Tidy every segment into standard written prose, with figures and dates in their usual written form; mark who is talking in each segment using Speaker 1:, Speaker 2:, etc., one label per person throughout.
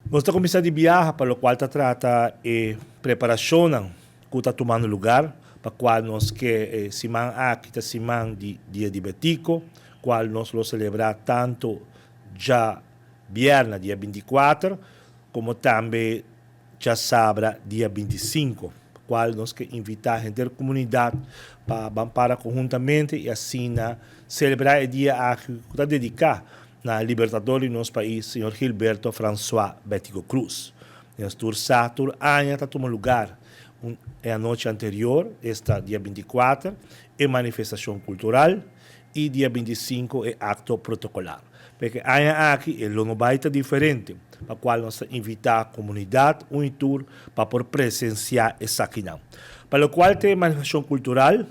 Speaker 1: Nos ta cuminsa di biaha pa locual ta trata e preparacionnan cu ta tumando lugar pa cual nos ke e siman aki ta siman di Dia di Betico cual nos lo celebra tanto djabierna dia 24 como tambe djasabra dia 25, pa cual nos ke invita henter comunidad pa ban para conhuntamente y asina celebra e dia aki cu ta dedica na libertador di nos pais señor Gilberto Francois Betico Croes. Nos tur sa tur aña ta tuma lugar un e anochi anterior, esta dia 24, e manifestacion cultural y dia 25 e acto protocolar. P'e aña aki e lo no bay ta diferente, pa cual nos ta invita comunidad un y tur pa por presencia esakinan. Pa locual ta e manifestacion cultural,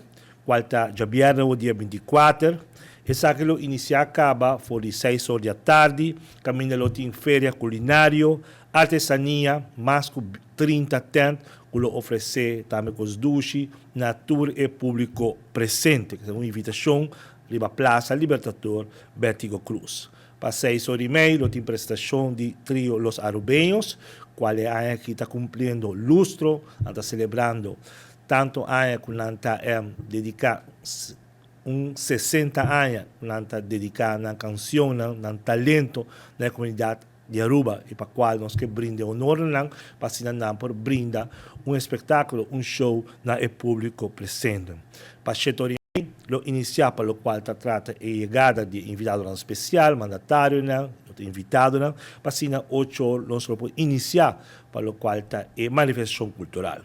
Speaker 1: cual ta djabierne o dia 24, esaki lo inicia caba for di seis or di atardi, caminda lo tin feria culinario, artesania, mas cu 30 tent cu lo ofrece tambe cos dushi na tur e publico presente. Esaki ta un invitacion riba Plaza Libertador Betico Croes. Pa 6:30 lo tin presentacion di Trio Los Arubeños, cual e aña aki ta cumpliendo lustro, nan ta celebrando tanto aña cu nan ta dedica un 60 aña cu nan ta dedica nan cancionnan, nan talento na e comunidad di Aruba y pa cual nos ke brinda e honor na nan pa asina nan por brinda un espectaculo, un show na e publico presente. Pa 7:30 lo inicia pa locual ta trata e yegada di e invitadonan special, mandatarionan, otro invitadonan, pa asina 8 or nos lo por inicia pa locual ta e manifestacion cultural.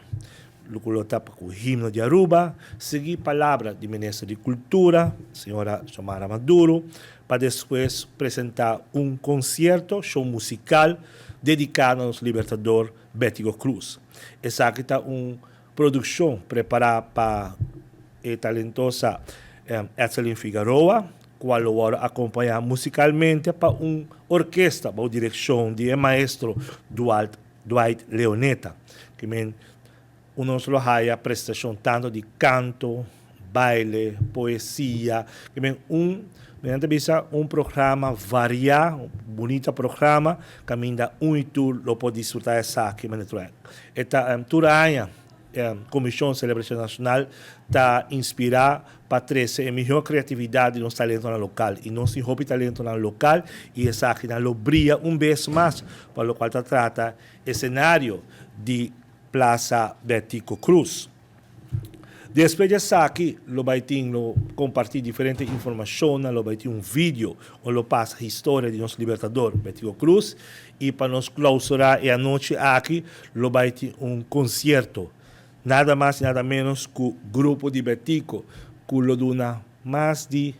Speaker 1: Loke lo ta pa cu himno di Aruba, sigui palabra di Minister di Cultura, señora Xiomara Maduro, pa despues presenta un concierto, show musical, dedica na nos Libertador Betico Croes. Esaki ta un produccion prepara pa e talentosa Etselyn Figaroa, cual lo worde acompaña musicalmente pa un orkesta bou direccion di e maestro Dualt Dwight Leoneta, ke men unos lo haya prestashon tanto di kanto, baile, poesia, ke men un, men ta bisa un programa variá, un bunita programa, kaminda un i tur lo por disfrutá esaki manera tur aña. E ta tur aña Komishon Selebrashon Nashonal ta inspirá pa trese e mihó kreatividat di nos talentonan lokal i nos tin hopi talentonan lokal i esakinan lo bria un bes mas pa lokual ta trata esenario di Plaza Betico Croes. Despues di esaki lo bai tin lo kompartí diferente informashonnan, lo bai tin un video unda lo pasa historia di nos libertador Betico Croes i pa nos klausurá e anochi aki lo bai tin un konsierto nada mas i nada menos ku Grupo di Betico ku lo duna mas di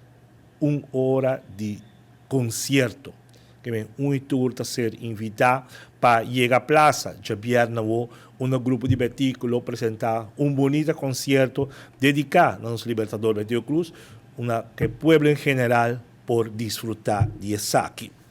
Speaker 1: un ora di konsierto. Ke men un i tur ta ser invitá pa yega plaza djabièrnè awo unda Grupo di Betico lo presentá un bunita konsierto dediká na nos Libertador Betico Croes, unda ke pueblo en general por disfrutá di esaki.